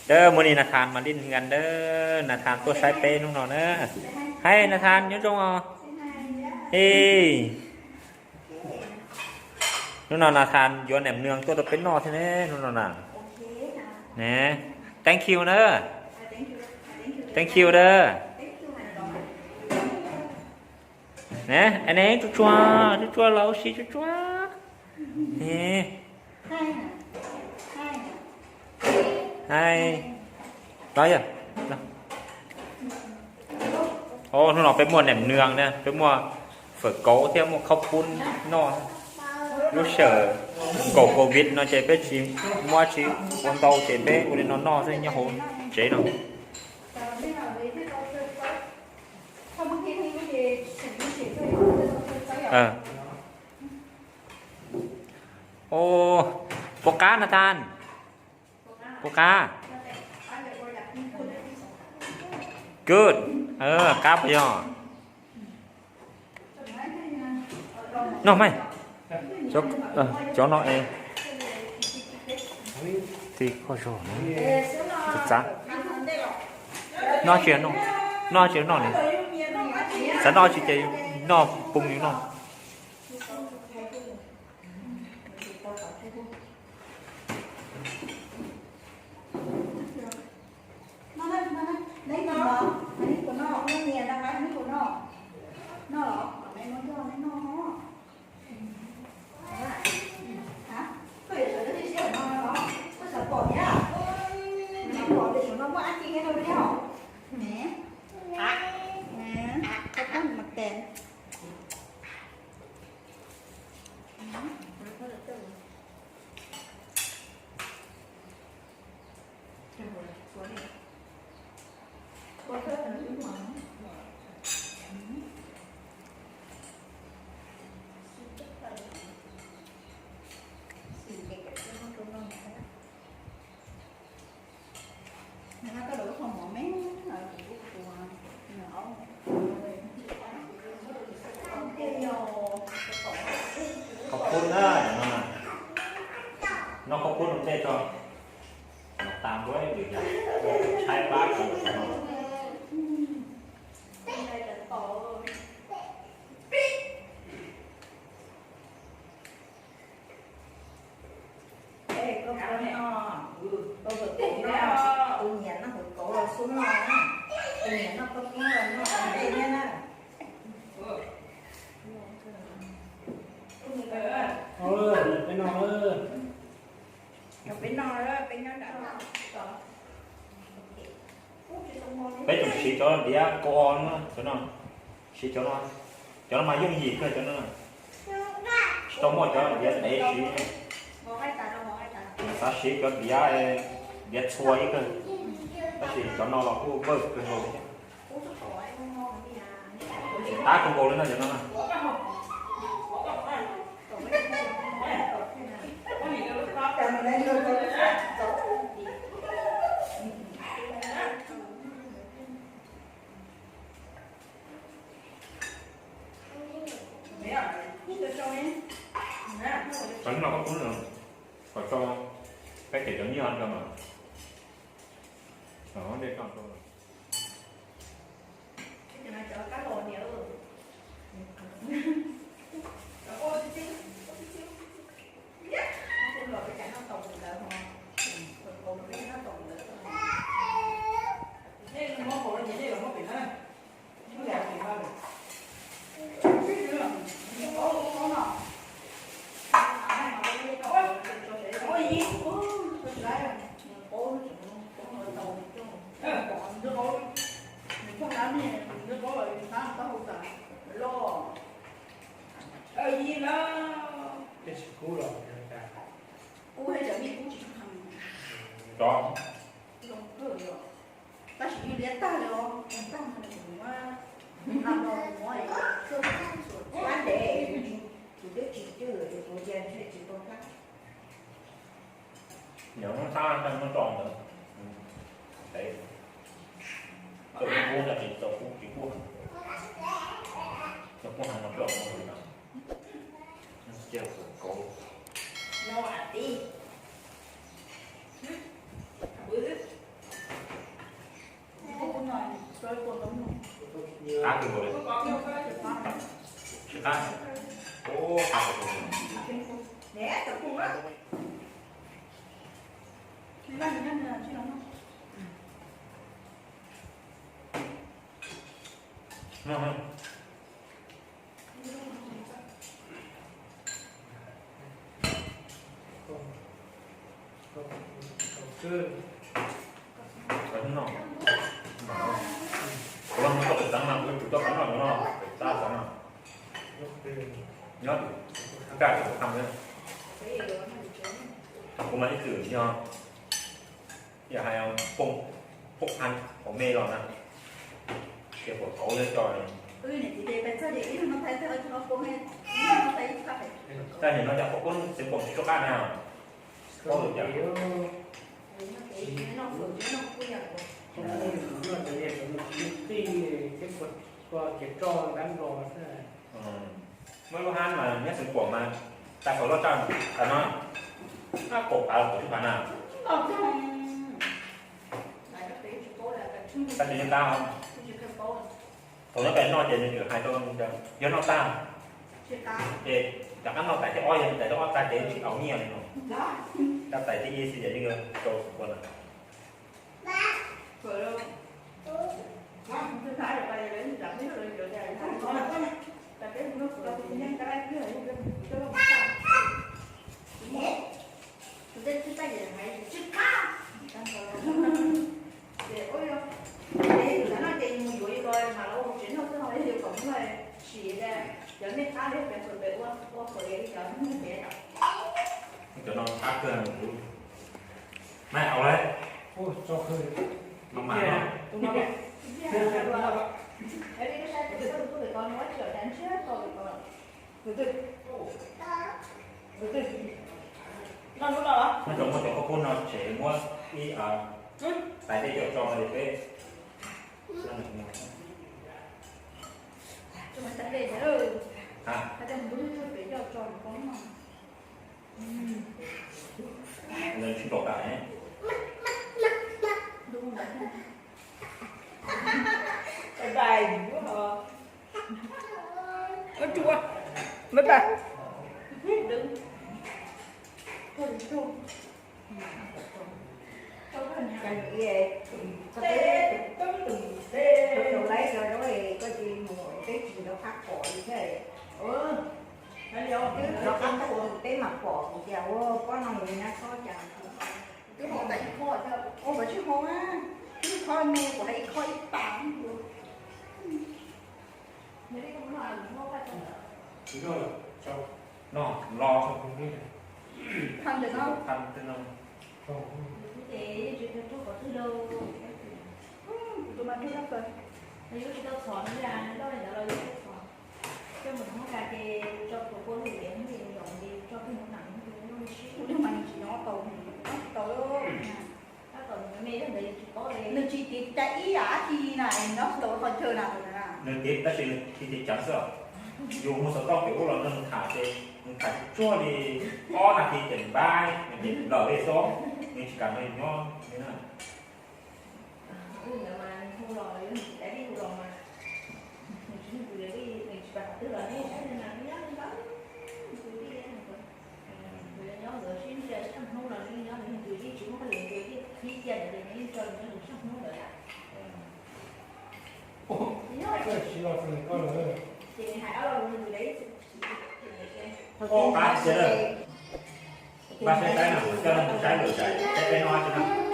Dawb, mus ni Nas Thas mas li ngan dawb, Nas Thas tuaj saib peb hnub no na. Hais Nas Thas nyob zoo os. Ej, hnub no Nas Thas yuav neb nws tuaj rau peb noj thiab ne hnub no na. Ne, thank you na. Thank you da. Ne, ne, tsuag tsuag, tsuag tsuag los ua si tsuag tsuag. Ne. Hais. Los yog. Hnub no peb muaj neb nws na, peb muaj fawm kauv thiab muaj khaub poob noj. Lub sij hawm nkaum covid no ces peb tsis muaj dab tsi ua ntau ces peb ua li no noj xwb nyob hauv tsev no. Puas qab Nas Thas? Puas qab? Good. Qab puas yog? Noj mas. Cov no es ti koj zog na. Txav. Noj tsis noj, noj tsis noj li. Xav noj tsis ces noj poob li noj. Khaub poob na, no khaub poob rau ntej tso. Tam npua lwm yam, tshaib plab tsis no. Koj noj, koj noj, tus nyiam noj hauv kauv los xub noj na, tus nyiam noj khaub poob los noj ntej thiab na. Peb noj, peb noj, peb nyob nram. Peb tseem siv cov diav kaus os no, cov no, siv cov no, cov no mas yooj yim kawg cov no. Tsis tau muaj cov diav ntev siv. Xav siv cov diav, diav txhua ib kawg, tab sis cov no los kuj vawj kawg nkaus thiab. Tab kawg nkaus li no cov no na. Cov no koj pub, kom tso, peb cem cov nyiaj rau mas. Kub los, kub, cov mej kub tsis tshua heev. Zoo kawg li os. Tab sis yeej liab tag li os, tag no kuv muab, no kuv muab, tsuag tsuag tsuag ntev, kuv twb tsis cwj, kuv cia ntshe tsis tau tag. Nyob no tag no tso ntawd. Tau kub tsis tau kub tsis kub. Tau kub heev no tso ntawd. Cia kuv kauv. No a tib. Tsis qab. Ua qab. Kuv los mus tau pem xeev no, kuv tsis tau pem no, pem xeev no. Nyob kaj kuv tham, kuv mas ib txwm yog yog hais poob, poob qhov me los na, ces pom kauv yog coj. Tag nim no cas pom kauv xeev pom tsis tshua qab na. Paub lawm cas. Muaj lub hab mas nyob xeev pom mas tas thaum loj tag tas no, ab kaum phav kaum tsib phav na. Tab sis nyob qab, thaum nyob pem no ces nws tseem hais rau yog noj tag, ces rov qab noj tais thib ob, yog tais thib ob tag ces tsis tau nyiaj li no. Tais thib ib xwb ces yeej rau xum kua na. Cov no qab kawg. Maj au lawm. Maj mam no. Noj cov muaj cov qhaub qub no tseg muab ib tais dej coj tso li peb. Lawv tsis pom tas ne. Ua tsuas, bye bye. Koj teb tus laib rau koj cia li mus teb tsis rov qab pom li thiab. Twb rov qab tuaj mus teb mas pom kuv tias ua pob no nws nyab txhob cas. Twb hau tas ib qho, ua kom tsis hau na. Ib qho me kuv hais ib qho ib pas. No los, kuv tus mas nws tsis nyob tau, nws tsis tau. Nws tsis tiv cai ib yam dab tsi na, nws nyob tau qhov chaw na. Nws tiv tab sis nws tiv tiv ceev xwb. Yus mus xov tooj pem ub los nws tham ces nws tham tsuag li ob nas this ces nws npab nws ces lawm li xwb, nws tsis kam nrog yus nyob li na. Ob pab txiv, pab saib saib no, coj nej mus saib lwm daim saib peb noj tsis no.